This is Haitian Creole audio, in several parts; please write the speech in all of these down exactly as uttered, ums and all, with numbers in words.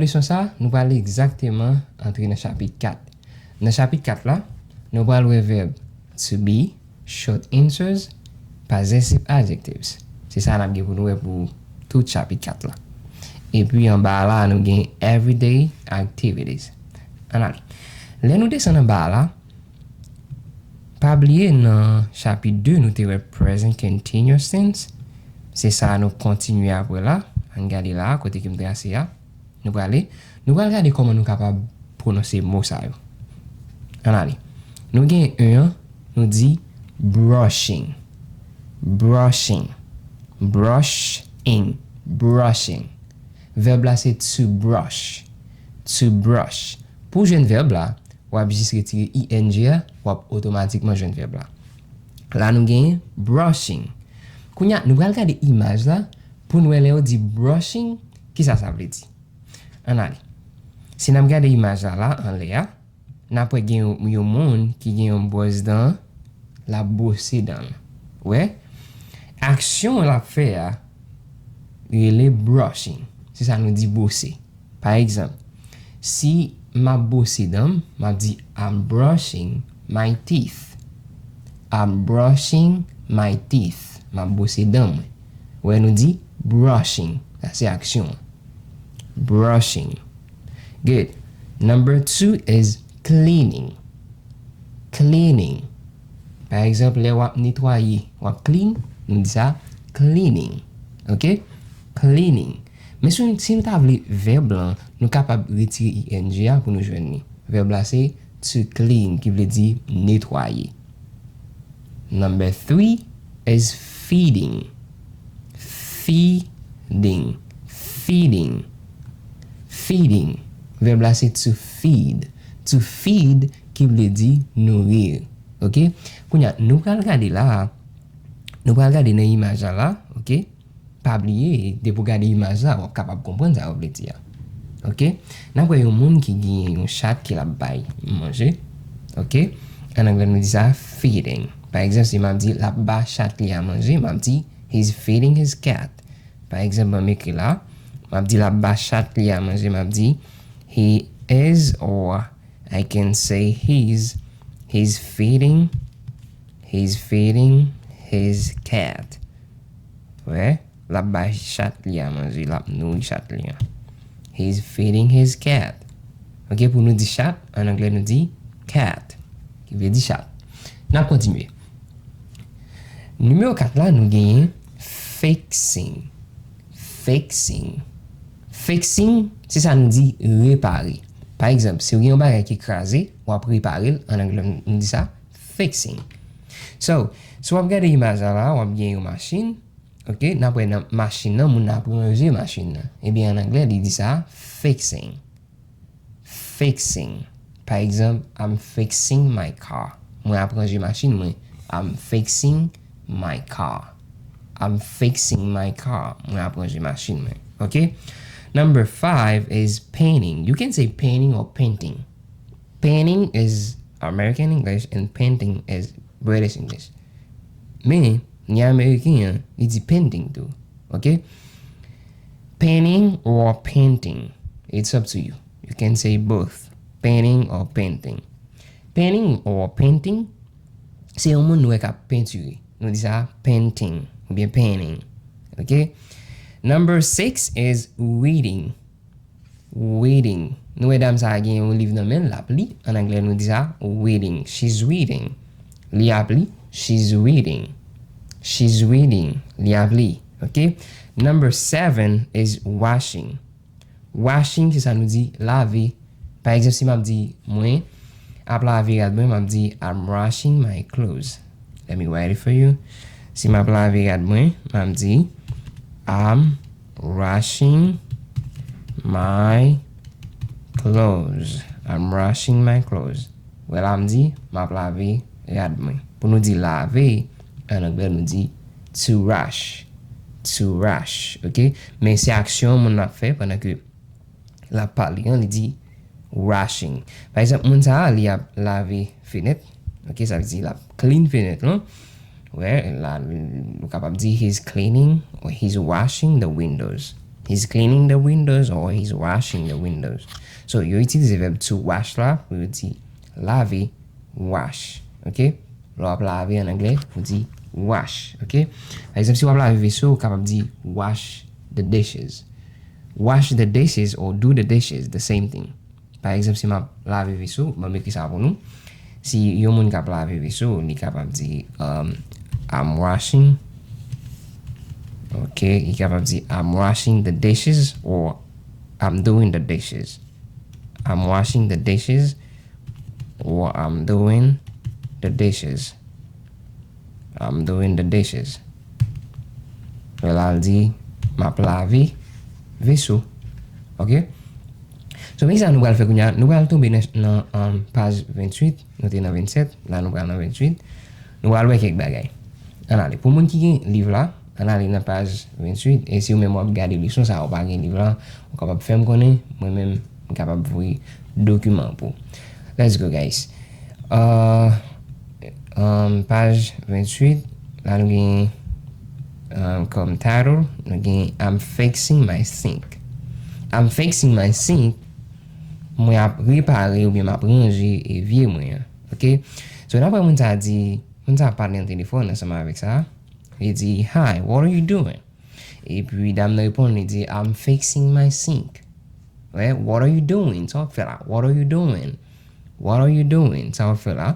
Leson sa, nou pral egzakteman antre nan chapit kat. Nan chapit kat la, nou pral wè vèb to be, short answers, possessive adjectives. Se sa n ap gen pou nou wè pou tout chapit kat la. Epi anba la, nou gen everyday activities. Ann ale. Lè nou desann anba la, pa bliye nan chapit de, nou te wè present continuous tense. Se sa nou kontinye apre la. Ann gade la, kote ke m trase a. Nou prale, nou pral gade kòman nou kapab pwononse mo sa yo. Ann ale. Nou gen en an, nou di brushing. Brushing. Brushing. Brushing. Vèb la se to brush. To brush. Pou w jwenn vèb la, w ap jis retire ing a, w ap otomatikman jwenn vèb la. La nou genyen brushing. Kounye a, nou pral gade imaj la pou n wè lè yo di brushing, kisa sa vle di. Ann ale. Si n ap gade imaj la, la, anlè a, n ap wè gen yon, yon moun ki gen yon bwòs dan, l ap bwose dan l. Wè? Aksyon l ap fè a rele brushing. Se sa nou di bwose. Pa egzanp, si m ap bwose dan m, m ap di, I'm brushing my teeth. I'm brushing my teeth. M ap bwose dan mwen. Wè, nou di brushing. Sa se aksyon an. Brushing. Good. Number two is cleaning. Cleaning. Pa egzanp, lè w ap netwaye, w ap clean, nou di sa cleaning. Ok? Cleaning. Men si, si nou ta vle vèb lan, nou kapab retire ing a pou nou jwenn li. Vèb la se to clean, ki vle di netwaye. Number three is feeding. Feeding. Feeding. Feeding. Vèb la se to feed. To feed ki vle di nouri. Ok? Kounye a, nou pral gade la. Nou pral gade nan imaj la la. Ok? Pa bliye, depi w gade imaj la, w ap kapab konprann sa yo vle di a. Ok? N ap wè yon moun ki gen yon chat ke l ap bay manje. Ok? An anglè, nou di sa feeding. Pa egzanp, si m ap di l ap ba chat li a manje, m ap di, he's feeding his cat. Pa egzanp, ban m ekri la, m ap di l ap ba chat li a manje, m ap di, he is, or I can say he's, he's feeding, he's feeding his cat. Wè, l ap ba chat li a manje, l ap nouri chat li a. He's feeding his cat. Ok, pou nou di chat, an anglè nou di cat, ki vle di chat. N ap kontinye. Nimewo kat la, nou genyen fixing. Fixing. Fixing, se sa nou di repare. Pa egzanp, si w gen yon bagay ki kraze, w ap repare l, an anglè nou di sa fixing. So, si w ap gade imaj la la, w ap gen yon machin, ok, n ap wè nan machin nan, moun nan ap ranje machin nan. Ebyen, an anglè, li di sa fixing. Fixing. Pa egzanp, I'm fixing my car. Mwen ap ranje machin mwen. I'm fixing my car. I'm fixing my car. Mwen ap ranje machin mwen. Ok? Number five is painting. You can say painting or painting. Painting is American English and painting is British English. Men, ni Ameriken an, li di painting tou. Ok? Painting or painting. It's up to you. You can say both. Painting or painting. Painting or painting, se yon moun nou wè k ap pentire. Nou di sa painting oubyen painting. Ok? Number six is reading. Reading. Nou wè dam sa a gen yon liv nan men l, l ap li. An anglè, nou di sa reading. She's reading. Li ap li. She's reading. She's reading. Li ap li. Ok? Number seven is washing. Washing, se sa nou di lave. Pa egzanp, si m ap di mwen ap lave rad mwen, m ap di, I'm washing my clothes. Let me write it for you. Si m ap lave rad mwen, m ap di, I'm washing my clothes. I'm washing my clothes. Wè la, m di, m ap lave rad mwen. Pou nou di lave, an anglè, nou di to wash. To wash, ok? Men se aksyon moun nan ap fè pandan ke l ap pale an, li di washing. Pa egzanp, moun sa a, li ap lave fenèt. Ok, sa vle di l ap clean fenèt lan. Wè, la, nou kapab di he's cleaning or he's washing the windows. He's cleaning the windows or he's washing the windows. So, yo itilize vèb to wash la pou yo di lave, wash. Ok? Lè w ap lave an anglè, ou di wash. Ok? Pa egzanp, si w ap lave veso, ou kapab di wash the dishes. Wash the dishes or do the dishes, the same thing. Pa egzanp, si m ap lave veso, ban m ekri sa pou nou. Si yon moun k ap lave veso, li kapab di, um, I'm washing. Ok, li kapab di, I'm washing the dishes or I'm doing the dishes. I'm washing the dishes or I'm doing the dishes. I'm doing the dishes. Lè l al di, m ap lave veso. Ok? So, men sa nou pral fè kounye a, nou pral tonbe nan, nan um, paj venntuit, nou te nan vennsèt, la nou pral nan venntuit. Nou pral wè kèk bagay. Ann ale. Pou moun ki gen liv la, ann ale nan paj venntuit, e si ou menm w ap gade leson sa, ou pa gen liv la, ou kapab fè m konnen, mwen menm, m kapab voye dokiman pou. Let's go, guys. Uh, um, paj venntuit, la nou gen um, kòm title, nou gen I'm fixing my sink. I'm fixing my sink, mwen ap repare oubyen m ap ranje evye mwen an. Ok? So, daprè moun sa di, moun sa ap pale nan telefòn ansanm avèk sa. Li di, Hi, what are you doing? Epi dam nan reponn, li di, I'm fixing my sink. Wè, what are you doing? Sa w ap fè la? What are you doing? What are you doing? Sa w ap fè la?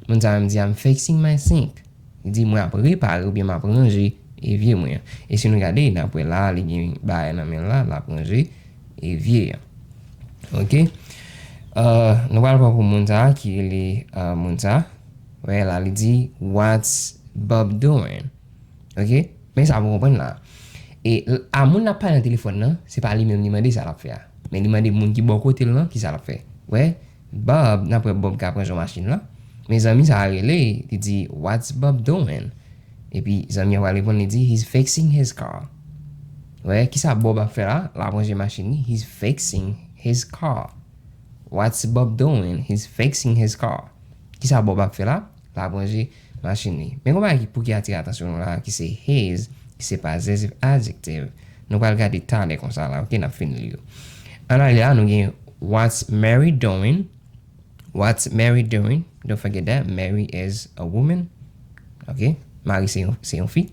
Moun sa menm di, I'm fixing my sink. Li di, mwen ap repare oubyen m ap ranje evye mwen an. E si nou gade, n ap wè la, li gen bagay nan men l la, l ap ranje evye an. Ok? Uh, nou pral pran pou moun sa ki rele uh, moun sa. Wè la, li di, What's Bob doing? Ok? Men sa pou konprann la. E a moun l ap pale nan telefòn nan, se pa li menm li mande sa l ap fè a. Men li mande moun ki bò kote l lan, ki sa l ap fè. Wè, Bob, n ap wè Bob ka pran jan machin lan. Men zanmi sa a rele, li di, What's Bob doing? Epi zanmi an pral reponn, li di, He's fixing his car. Wè, ki sa Bob ap fè la? L ap ranje machin li. He's fixing his car. What's Bob doing? He's fixing his car. Ki sa Bob ap fè la? L ap ranje machin li. Men gon bagay ki pou ki atire atansyon nou la, ki se his, ki se possessive adjective. Nou pral gade talè konsa la, ok, n ap fini li yo. Ann ale la, nou gen what's Mary doing? What's Mary doing? Don't forget that Mary is a woman. Ok? Mari se yon, se yon fi.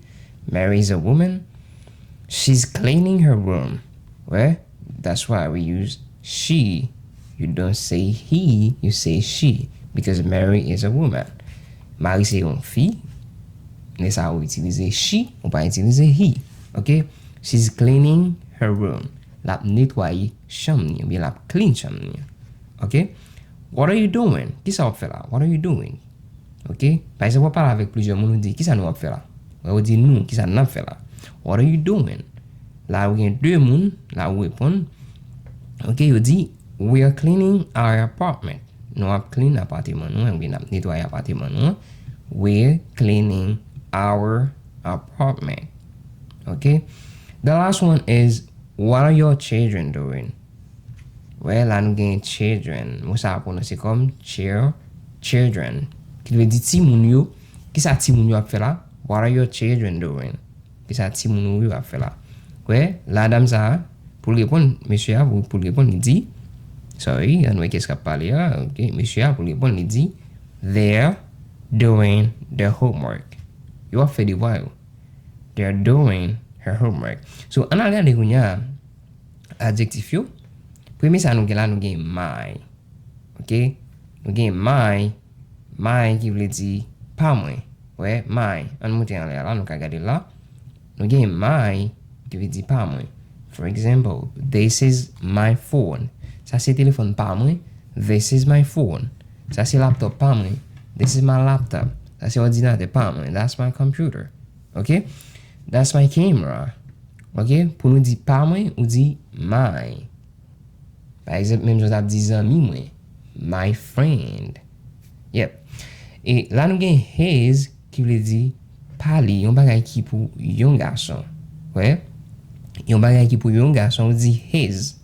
Mary is a woman. She's cleaning her room. Wè? That's why we use she. You don't say he, you say she. Because Mary is a woman. Mari se yon fi. Lè sa ou itilize she, ou pa itilize he. Ok? She's cleaning her room. L ap netwaye chanm ni, oubyen l ap clean chanm ni. Ok? What are you doing? Kisa w ap fè la? What are you doing? Ok? Pa egzanp, w ap pale avèk plizyè moun, ou di, kisa nou ap fè la? Wè, ou di nou, kisa n ap fè la? What are you doing? La ou gen de moun, la ou reponn. Ok, yo di, we are cleaning our apartment. Nou ap clean apateman nou an, oubyen n ap netwaye apateman nou an. We're cleaning our apartment. Ok? The last one is, what are your children doing? Wè, la nou gen children. Mo sa a pwononse kòm chil, children. Ki vle di timoun yo. Kisa timoun yo ap fè la? What are your children doing? Kisa timoun ou yo ap fè la? Wè, la dam sa a, pou l reponn, mesye a, pou, pou l reponn, li di, sorry, ann wè kiyès k ap pale a, ok, mesye a, pou l reponn, li di, they're doing their homework. Yo ap fè devwa yo. They're doing her homework. So, ann al gade kounye a, adjektif yo. Premye sa nou gen la, nou gen my. Ok? Nou gen my, my ki vle di pa mwen. Wè, my. Ann monte anlè a la, nou ka gade l la. Nou gen my ki vle di pa mwen. For example, this is my phone. Sa se telefòn pa mwen. This is my phone. Sa se laptop pa mwen. This is my laptop. Sa se òdinatè pa mwen. That's my computer. Ok? That's my camera. Ok? Pou nou di pa mwen, ou di my. Pa egzanp, menm jan w t ap di zanmi mwen. My friend. Yep. E la nou gen his ki vle di pa li, yon bagay ki pou yon gason. Wè? Yon bagay ki pou yon gason, ou di his.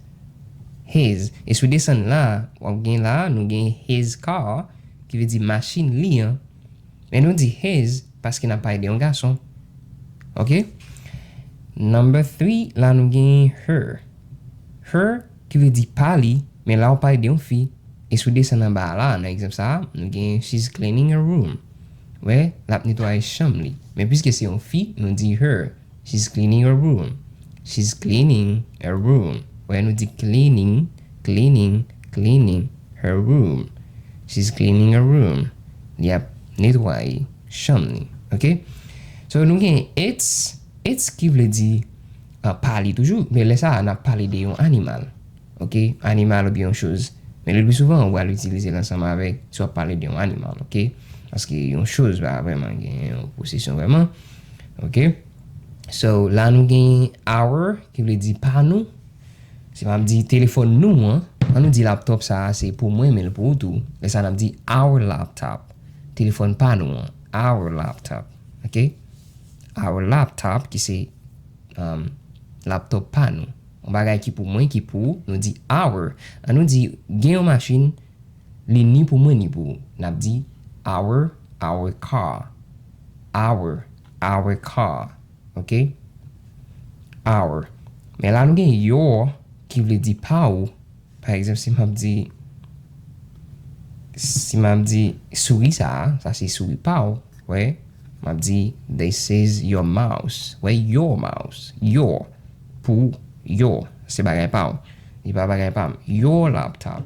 His. E si w desann la, w ap gen la, nou gen his car, ki vle di machin li an. Men nou di his paske n ap pale de yon gason. Ok? Number three, la nou gen her. Her, ki vle di pa li, men la w pale de yon fi, e si w desann anba a la, nan egzanp sa a, nou gen she's cleaning her room. Wè, l ap netwaye chanm li. Men piske se yon fi, nou di her. She's cleaning her room. She's cleaning her room. Wè, nou di cleaning, cleaning, cleaning her room. She's cleaning her room. Li ap netwaye chanm li. Ok? So, nou gen it's, it's ki vle di uh, pa li toujou, men lè sa a, n ap pale de yon animal. Ok? Animal oubyen yon choz. Men le pli souvan, ou pral itilize l ansanm avèk si w ap pale de yon animal. Ok? Paske yon choz pa vrèman gen yon posesyon vrèman. Ok? So, la nou gen our, ki vle di pa nou. Si m ap di telefòn nou an, an nou di laptop sa a se pou mwen, men l pou ou tou. Lè sa a n ap di our laptop. Telefòn pa nou an. Our laptop. Ok? Our laptop, ki se um, laptop pa nou. Yon bagay ki pou mwen, ki pou ou, nou di our. An nou di gen yon machin, li ni pou mwen, ni pou ou. N ap di our, our car. Our, our car. Ok? Our. Men la nou gen your, ki vle di pa ou. Pa egzanp, si m ap di, si m ap di souri sa a, sa se souri pa w, wè, m ap di, this is your mouse. Wè, your mouse. Your. Pou, your. Se bagay pa w. Li pa bagay pa m. Your laptop.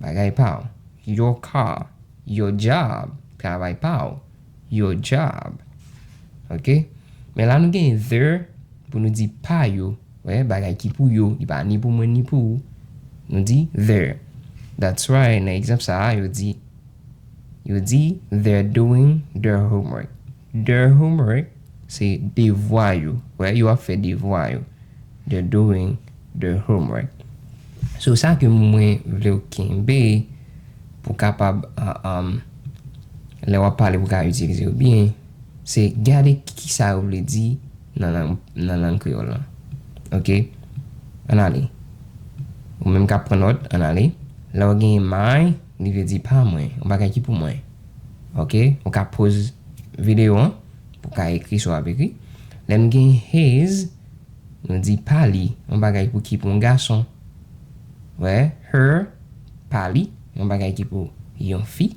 Bagay pa w. Your car. Your job. Travay pa w. Your job. Ok? Men la nou gen their pou nou di pa yo. Wè, bagay ki pou yo. Li pa ni pou mwen ni pou ou. Nou di their. That's right. Nan egzanp sa a, yo di, yo di they're doing their homework. Their homework, se devwa yo. Wè, yo ap fè devwa yo. They're doing their homework. So, sa ke mwen vle w kenbe pou kapab, uh, um, lè w ap pale pou ka itilize yo byen, se gade ki sa yo vle di nan lang, nan lang kreyòl lan. Ok? Ann ale. Ou menm k ap pran nòt, ann ale. Lè w gen my, li vle di pa mwen, yon bagay ki pou mwen. Ok? Ou ka poz videyo an pou w ka ekri sa w ap ekri. Lè m gen his, nou di pa li, yon bagay pou ki pou yon gason. Wè, her, pa li, yon bagay ki pou yon fi.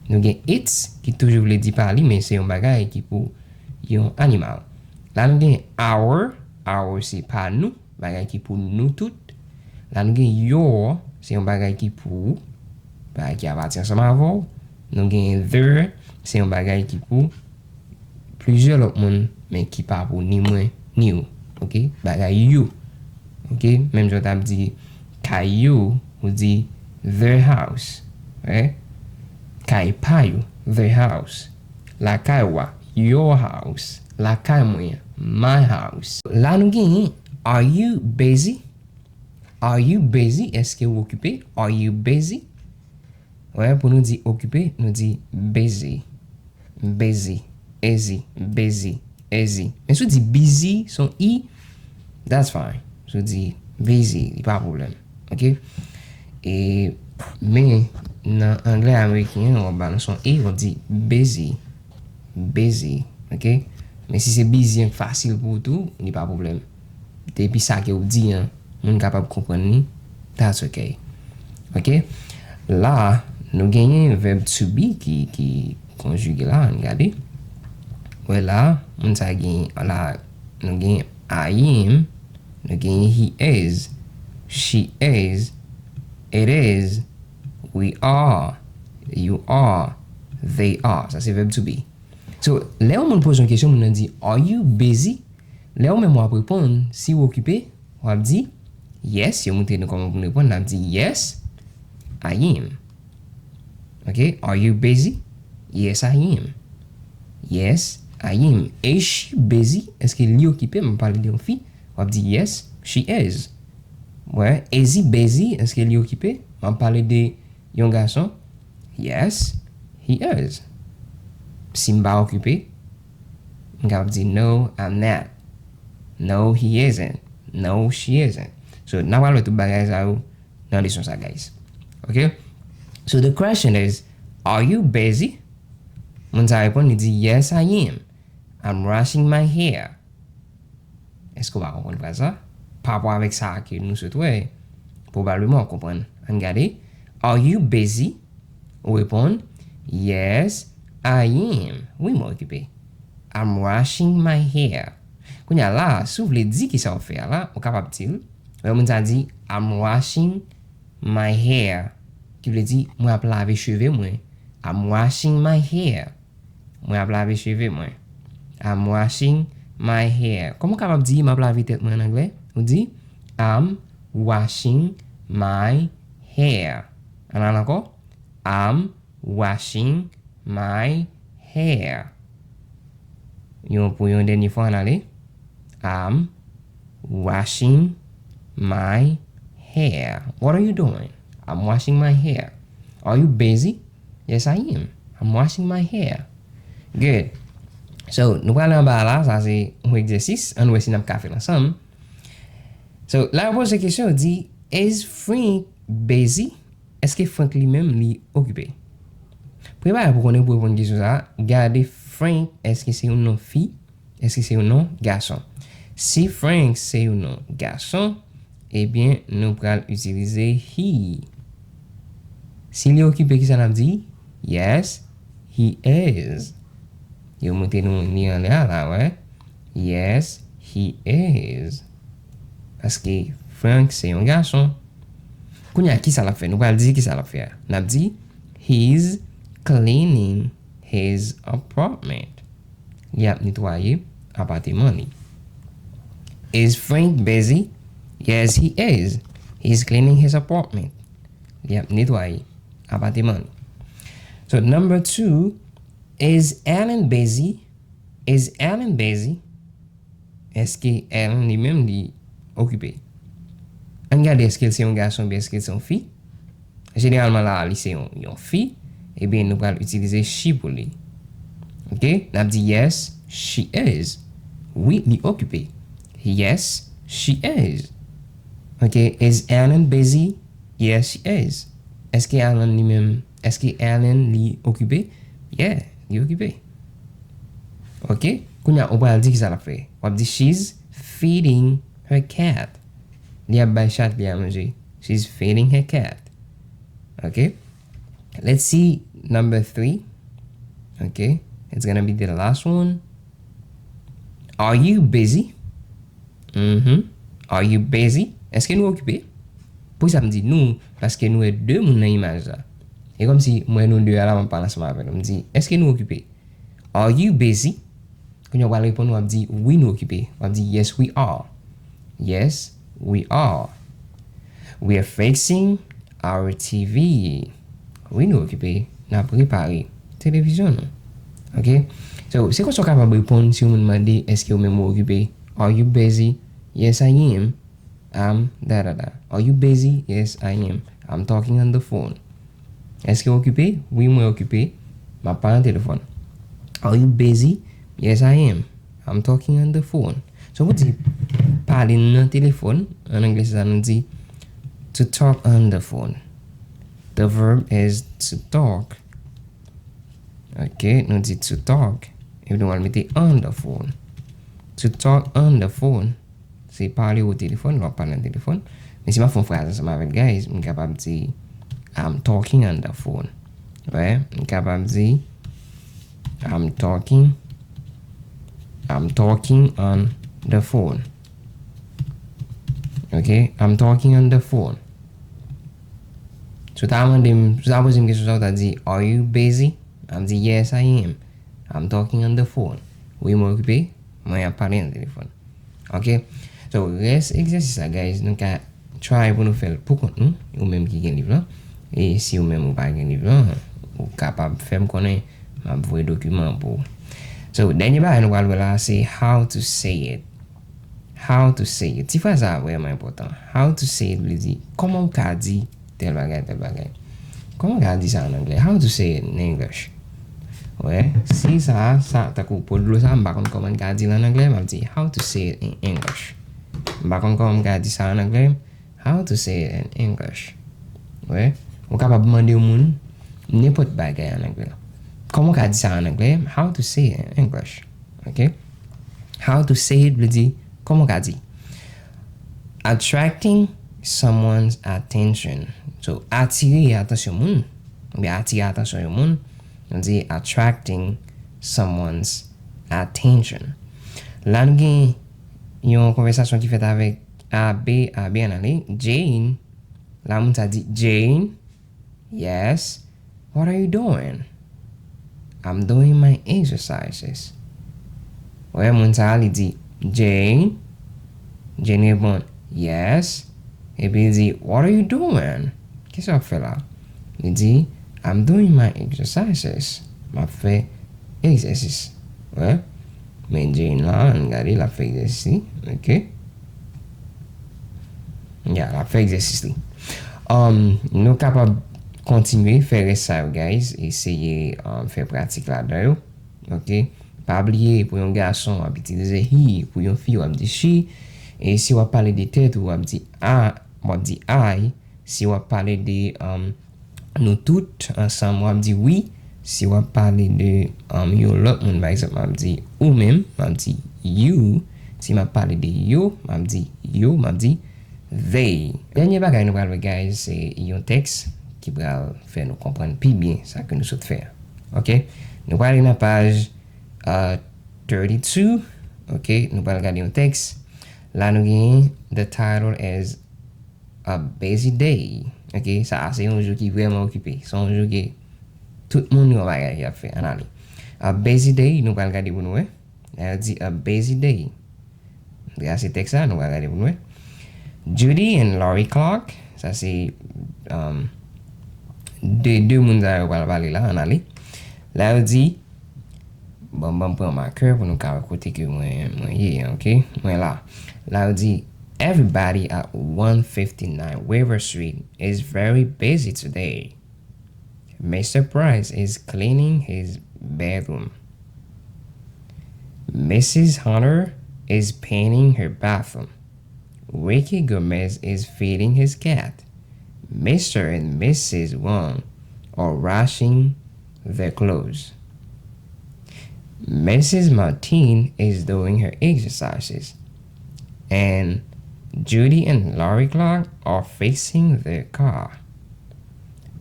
Nou gen its, ki toujou vle di pa li, men se yon bagay ki pou yon animal. La nou gen our, our se pa nou, bagay ki pou nou tout. La nou gen your, se yon bagay ki pou ou, bagay ki apati ansanm avè w. Nou gen their, se yon bagay ki pou plizyè lòt moun, men ki pa pou ni mwen, ni ou. Ok? Bagay yo. Ok? Menm jan w t ap di kay yo, ou di their house. Right? Kay pa yo, their house. Lakay ou a, your house. Lakay mwen an, my house. La nou genyen, are you busy? Are you busy? Èske w okipe? Are you busy? Wè, pou nou di okipe, nou di busy. Busy. Easy. Busy. Easy. Men si w di busy, s on i, that's fine. Si w di busy, li pa pwoblèm. Ok? E, men, nan anglè ameriken an, w ap ba nou s on e, w ap di busy. Busy. Ok? Men si se busy an k fasil pou ou tou, li pa pwoblèm. Depi sa ke w di an, moun kapab konprann li, that's ok. Ok? La, nou genyen verb to be ki, ki konjige la, ann gade. Wè la, moun sa genyen, la, nou genyen I am, nou genyen he is, she is, it is, we are, you are, they are. Sa se verb to be. So, lè yon moun poze yon kesyon, moun nan di, are you busy? Lè ou menm w ap reponn, si w okipe, w ap di, yes, yo montre nou kòman pou n reponn, n ap di, yes, I am. Ok, are you busy? Yes, I am. Yes, I am. Is she busy? Èske li okipe? M ap pale de yon fi. W ap di, yes, she is. Wè, is he busy? Èske li okipe? M ap pale de yon gason. Yes, he is. Si m pa okipe, m kapab di, no, I'm not. No, he isn't. No, she isn't. So, n a pral wè tout bagay sa yo nan leson sa, guys. Ok? So, the question is, are you busy? Moun sa reponn, li di, yes, I am. I'm rushing my hair. Èske w pa konprann fraz la? Pa rapò avèk sa ke nou sot wè, pwobableman w konprann. Ann gade. Are you busy? Ou reponn, "Yes, I am." Wi, mwen okipe. "I'm washing my hair." Kounye a la, si w vle di kisa w fè a la, ou kapab di l. Lè moun sa di, "I'm washing my hair." Ki vle di, "Mwen ap lave cheve mwen." "I'm washing my hair." Mwen ap lave cheve mwen. "I'm washing my hair." Kòman w kapab di, "M ap lave tèt mwen" an anglè? Ou di, "I'm washing my hair." Ann al ankò. "I'm washing my hair." Yon, pou yon dènye fwa, ann ale. "I'm washing my hair." What are you doing? "I'm washing my hair." Are you busy? "Yes, I am. I'm washing my hair." Good. So, nou prale anba la, sa se yon egzèsis, ann wè si n ap ka fè l ansanm. So, la yo poze kesyon, yo di, "Is Frank busy?" Èske Frank li menm li okipe? Premye bagay pou konnen pou reponn kesyon sa a, gade Frank, èske se yon non fi? Èske se yon non gason? Si Frank se yon non gason, ebyen, nou pral itilize he. Si li okipe, kisa n ap di? Yes, he is. Yo montre nou li anlè a la, wè. Yes, he is. Paske Frank se yon gason. Kounye a, kisa l ap fè? Nou pral di kisa l ap fè a. N ap di, "He's cleaning his apartment." Li ap netwaye apateman li. "Is Frank busy?" "Yes, he is. He's cleaning his apartment." Li ap netwaye apateman li. So, number two, "Is Alan busy?" "Is Alan busy?" Èske Alan li menm li okipe? Ann gade èske l se yon gason oubyen èske l se yon fi. Jeneralman la, li se yon, yon fi. Ebyen, nou pral itilize she pou li. Oke? N ap di, "Yes, she is." Wi, li okipe. "Yes, she is." Oke? "Is Alan busy?" "Yes, she is." Èske Alan li menm, èske Alan li okipe? Yeah, li okipe. Oke? Kounye a, ou pral di kisa l ap fè. W ap di, "She's feeding her cat." Li ap bay chat li a manje. "She's feeding her cat." Oke? Let's see number three. Oke? It's gonna be the last one. "Are you busy?" Mhm. "Are you busy?" Èske nou okipe? Poukisa m di nou? Paske nou wè de moun nan imaj la. E kòmsi m wè nou de a la, m ap pale ansanm avè nou. M di, "Èske nou okipe?" "Are you busy?" Kounye a w pral reponn, w ap di, "Wi, nou okipe." W ap di, "Yes, we are." "Yes, we are." "We are fixing our T V." Wi, nou okipe. N ap repare televizyon nou. Oke? So, se konsa w kapab reponn si yon moun mande, "Èske ou menm ou okipe?" "Are you busy?" "Yes, I am." "I'm da da da." "Are you busy?" "Yes, I am. I'm talking on the phone." Èske w okipe? Wi, mwen okipe. M ap pale nan telefòn. "Are you busy?" "Yes, I am. I'm talking on the phone." So, pou di pale nan telefòn, an anglè, se sa nou di, "To talk on the phone." The verb is to talk. Oke, nou di to talk. Epi nou al mete on the phone. To talk on the phone. Se pale o telefòn, lè w ap pale nan telefòn. Men si m ap fè yon fraz ansanm avèk guys, m kapab di, "I'm talking on the phone." Wè, m kapab di, "I'm talking, I'm talking on the phone." Oke, "I'm talking on the phone." Si w ta mande m, si w ta poze m kesyon sa, w ta di, "Are you busy?" M ap di, "Yes, I am. I'm talking on the phone." Wi, mwen okipe, mwen ap pale nan telefòn. Oke? So, rès egzèsis la, guys, nou ka try pou nou fè l pou kont nou, ou menm ki gen liv lan. E si ou menm ou pa gen liv lan, ou kapab fè m konnen, m ap voye dokiman pou ou. So, dènye bagay nou pral wè la, se how to say it. How to say it. Ti fraz sa a vrèman enpòtan. How to say it vle di, kòman w ka di tèl bagay, tèl bagay. Kòman w ka di sa an anglè? How to say it in English? Wè, si sa, sa, tankou po dlo sa, m pa konn kòman n ka di l an anglè, m ap di, "How to say it in English?" M pa konn kòman m ka di sa an anglè. How to say it in English? Wè, ou kapab mande yon moun nenpòt bagay an anglè. Kòman w ka di sa an anglè? How to say it in English? Oke? How to say it vle di, kòman w ka di? Attracting someone's attention. So, atire atansyon moun, oubyen atire atansyon yon moun, nou di attracting someone's attention. La, nou gen yon konvèsasyon ki fèt avèk Abe, Abe ann ale. Jane, la moun sa di, Jane, yes, what are you doing? I'm doing my exercises. Wè, moun sa a, li di, Jane. Jane reponn, yes. Epi li di, what are you doing? Kisa w ap fè la? Li di, I'm doing my exercises. M ap fè egzèsis. Wè. Men Jane la, ann gade, l ap fè egzèsis li. Ok. Ya, l ap fè egzèsis li. Um, nou kapab kontinye fè rès sa yo, guys. Eseye, um, fè pratik ladan yo. Ok. Pa bliye, pou yon gason, w ap itilize he. Pou yon fi, w ap di she. E si w ap pale de tèt ou, w ap di a, w ap di I. Si w ap pale de, um, nou tout ansanm, w ap di we. Si w ap pale de, um, yon lòt moun, pa egzanp, m ap di ou menm, m ap di you. Si m ap pale de yo, m ap di yo, m ap di they. Dènye bagay nou pral wè, guys, se yon tèks ki pral fè nou konprann pi byen sa ke nou sot fè a. Ok? Nou pral ale nan paj, uh, thirty-two. Ok? Nou pral gade yon tèks. La nou genyen, the title is a busy day. Ok, sa a se yon jou ki vrèman okipe. Se yon jou ke tout moun gen yon bagay y ap fè. Ann ale. A busy day, nou pral gade pou nou wè. Lè yo di a busy day. Trase tèks la, nou pral gade pou nou wè. Judy and Lori Clark, sa se, um, de, de moun sa yo pral pale la, ann ale. Lè yo di, bon, ban m pran makè pou nou ka wè kote ke mwen, mwen ye, ok? Mwen la. La yo di, everybody at one fifty-nine Weaver Street is very busy today. Mister Price is cleaning his bedroom. Missus Hunter is painting her bathroom. Ricky Gomez is feeding his cat. Mister and Missus Wong are washing their clothes. Missus Martin is doing her exercises. And Judy and Lori Clark are fixing their car.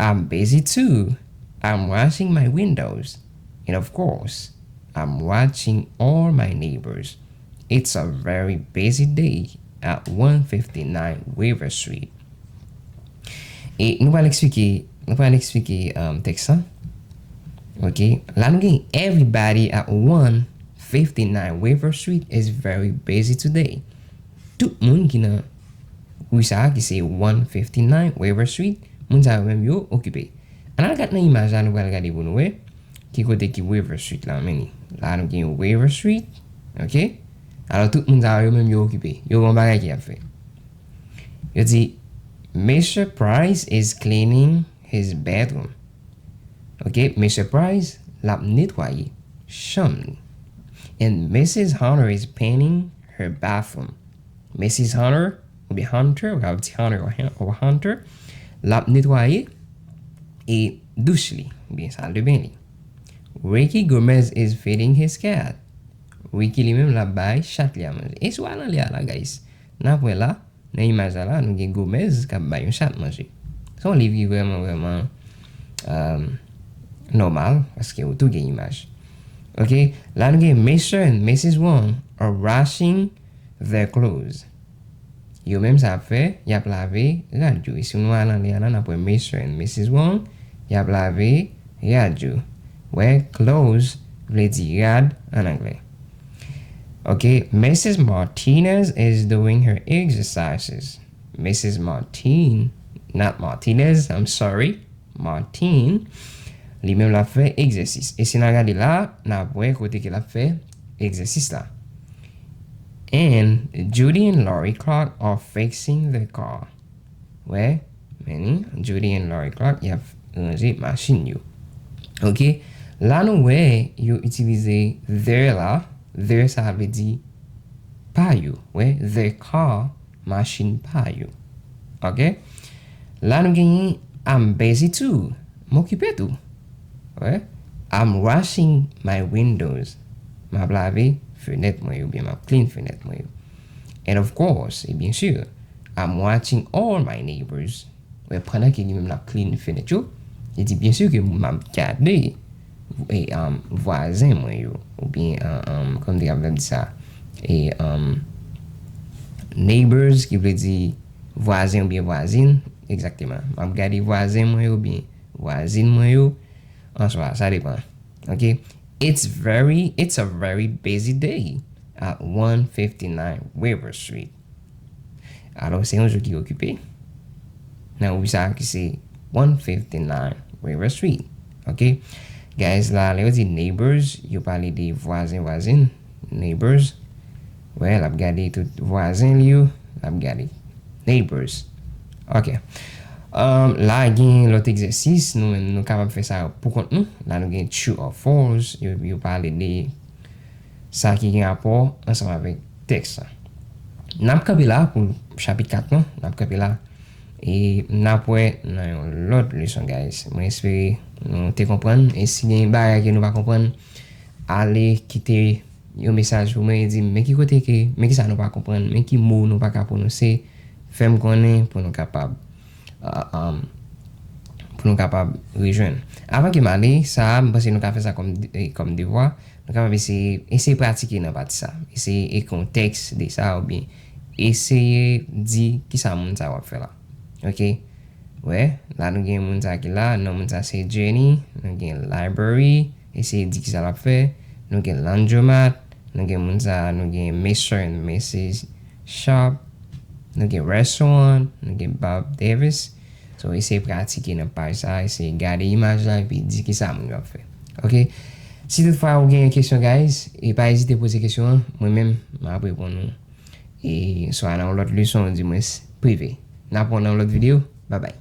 I'm busy too. I'm washing my windows. And of course, I'm watching all my neighbors. It's a very busy day at one fifty-nine Weaver Street. E nou pral eksplike, nou pral eksplike, um, tèks la. Ok. La nou gen everybody at one fifty-nine Weaver Street is very busy today. Tout moun ki nan ri sa a, ki se one fifty-nine Weaver Street, moun sa yo menm yo okipe. Ann al gad nan imaj la, nou pral gade pou nou wè ki kote ki Weaver Street la, men li. La nou gen Weaver Street, ok? Alò tout moun sa yo menm yo okipe. Yo gen yon bagay ki ap fè. Yo di, Mister Price is cleaning his bedroom. Ok, Mister Price, l ap netwaye chanm li. And Missus Hunter is painting her bathroom. Missus Hunter, oubyen Hunter, ou ka di Hunter ou Hun-, ou Hunter, l ap netwaye e douch li, oubyen sal de ben li. Ricky Gomez is feeding his cat. Ricky li menm l ap bay chat li a manje. E si w al anlè a la, guys, n ap wè la, nan imaj la la, nou gen Gomez k ap bay yon chat manje. Se yon liv ki vrèman, vrèman, um, nòmal, paske ou tou gen imaj. Ok, la nou gen Mister and Missus Wong are washing their clothes. Yo menm sa ap fè, y ap lave rad yo. E si nou al anlè a la, n ap wè Mister and Missus Wong, y ap lave rad yo. Wè, clothes vle di rad an anglè. Ok, Missus Martinez is doing her exercises. Missus Martin, not Martinez, I'm sorry. Martin, li menm l ap fè egzèsis. E si n al gade la, n ap wè kote ke l ap fè egzèsis la. And Judy and Lori Clark are fixing the car. Wè, men ni, Judy and Lori Clark, y ap ranje machin yo. Ok, la nou wè yo itilize their la. Their sa vle di pa yo. Wè, their car, machin pa yo. Ok, la nou genyen I'm busy too. M okipe tou. Wè, I'm washing my windows. M ap lave fenèt mwen yo, oubyen m ap clean fenèt mwen yo. And of course, e byen si, I'm watching all my neighbors. Wè, pandan ke li menm l ap clean fenèt yo, li di byen si ke m ap gade e, um, vwazen mwen yo, oubyen, um, um, kòman m te kapab di sa, e, um, neighbors, ki vle di vwazen oubyen vwazin, egzakteman. M ap gade vwazen mwen yo oubyen vwazin mwen yo, answa, sa depann. Ok? It's very, it's a very busy day at one fifty-nine Weaver Street. Alò, se yon jou ki okipe nan ri sa ki se one fifty-nine Weaver Street. Ok? Guys, la, lè yo di neighbors, yo pale de vwazen, vwazin, neighbors. Wè, l ap gade tout vwazen li yo, l ap gade. Neighbors. Ok. Um, la, gen lòt egzèsis, nou menm, nou kapab fè sa pou kont nou. La, nou gen true or false, yo, yo pale de sa ki gen rapò ansanm avèk tèks la. N ap kanpe la pou chapit kat lan, n ap kanpe la. E n ap wè nan yon lòt leson, guys. Mwen espere nou te konprann. E si gen bagay ke nou pa konprann, ale kite yon mesaj pou mwen e di m, men ki kote ke, men ki sa nou pa konprann, men ki mo nou pa ka pwononse, fè m konnen pou nou kapab, uh, um, pou nou kapab rejwenn. Avan ke m ale, sa a, m panse nou ka fè sa kòm, eh, kòm devwa. Nou kapab eseye, eseye pratike nan pati sa. Eseye ekri yon tèks de sa oubyen eseye di kisa moun sa w ap fè la. Ok? Wè, la nou gen moun sa ki la, non moun sa se Jenny, nou gen library, eseye di kisa l ap fè, nou gen laundromat, nou gen moun sa, nou gen Mister and Missus Sharp, nou gen restaurant, nou gen Bob Davis. So, eseye pratike nan paj sa, eseye gade imaj la, epi di kisa moun yo ap fè. Ok? Si toutfwa ou gen kesyon, guys, e pa ezite poze kesyon an, mwen menm, m ap reponn ou. E swa nan yon lòt leson, di mwens, prive. N ap wè w nan yon lòt videyo. Babay.